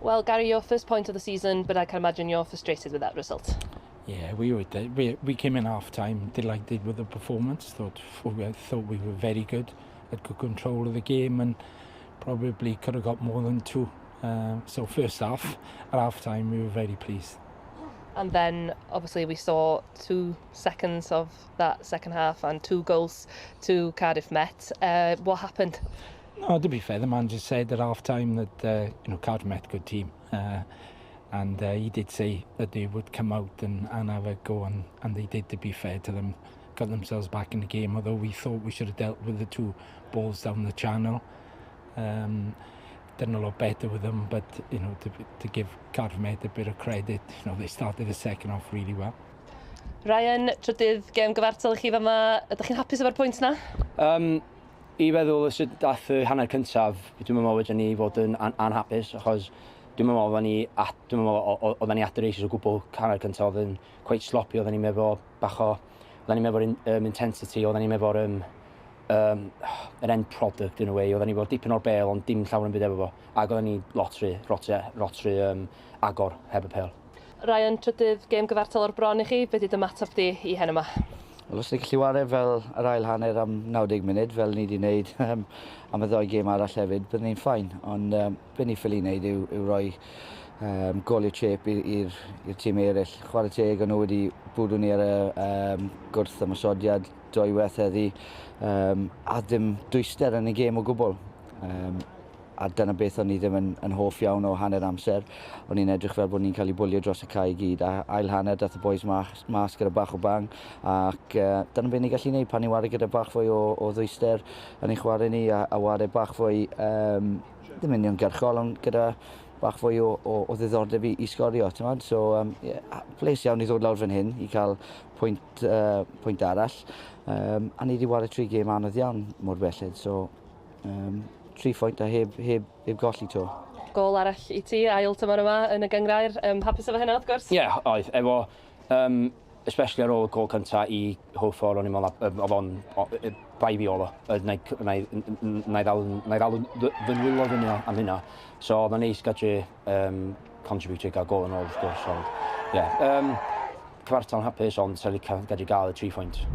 Well, Gary, your first point of the season, but I can imagine you're frustrated with that result. Yeah, we were. We came in half time delighted with the performance. Thought we were very good, had good control of the game, and probably could have got more than two. So first half, at half time, we were very pleased. And then obviously we saw 2 seconds of that second half and two goals to Cardiff Met. What happened? No, to be fair, the manager said at half time that Cardiff Met, good team. And he did say that they would come out and have a go, and they did, to be fair to them, got themselves back in the game, although we thought we should have dealt with the two balls down the channel. Done a lot better with them, but to give Cardiff Met a bit of credit, they started the second half really well. Ryan, trydydd gêm gyfartal i chi fama. Ydych chi'n hapus efo'r pwynt na? I feddwl y sut dath y hanner cyntaf, dwi'n meddwl wedyn ni fod yn anhapus, achos dwi'n meddwl oedden ni, dwi'n meddwl oedden ni at y races o gwbl hanner cyntaf, oedd yn quite sloppy, oedden ni'n meddwl bach o, oedden ni'n meddwl intensity, oedden ni'n meddwl yr end product in a way, oedden ni fod dipyn o'r bêl, ond dim llawer yn byd efo fo, ac oedden ni lot rhy agor heb y pêl. Ryan, trydydd gêm gyfartal o'r bron i chi, beth ydy ymateb di i hyn yma? Wel, os ni'n gallu ware fel yr ail hanner am 90 munud, fel ni wedi wneud am y ddoi gêm arall hefyd, byddwn ni'n fine. Ond be ni ffili wneud yw rhoi goliau cheap i'r tîm eraill. Chwarae teg, o'n nhw wedi bwrw ni ar y gwrth ymosodiad dwywaith heddi, a ddim dwyster yn y gêm o gwbl. A dyna beth o'n i ddim yn hoff iawn o hanner amser. O'n i'n edrych fel bod ni'n cael ei bwlio dros y cae i gyd. A ail hanner dath y boys mas gyda bach o bang. Ac dyna beth ni'n gallu gwneud pan ni'n ware gyda bach fwy o ddwyster yn ein chwarae ni a ware bach fwy, ddim uniongyrchol, ond gyda bach fwy o ddiddordeb i sgorio. So, yeah, bles iawn i ddod lawr fan hyn i cael pwynt arall. A ni wedi ware tri gêm anodd iawn mor belled. So, 3 phwynt a heb golli to. Gol arall i ti, ail tymor yma yn y gyngrair. Hapus efo hynna, wrth gwrs? Ie, yeah, oedd. Efo, especially ar ôl y gol cynta i Hwffor, o'n i'n meddwl, oedd o'n, bai fi oedd o. Na i ddal fy nwylo fyny am hynna. So oedd o'n neis gadw contribute i gael gol yn ôl, wrth gwrs. Ond, ie. Yeah, cyfartal yn hapus, ond sa'n licio gadw gael y 3 phwynt.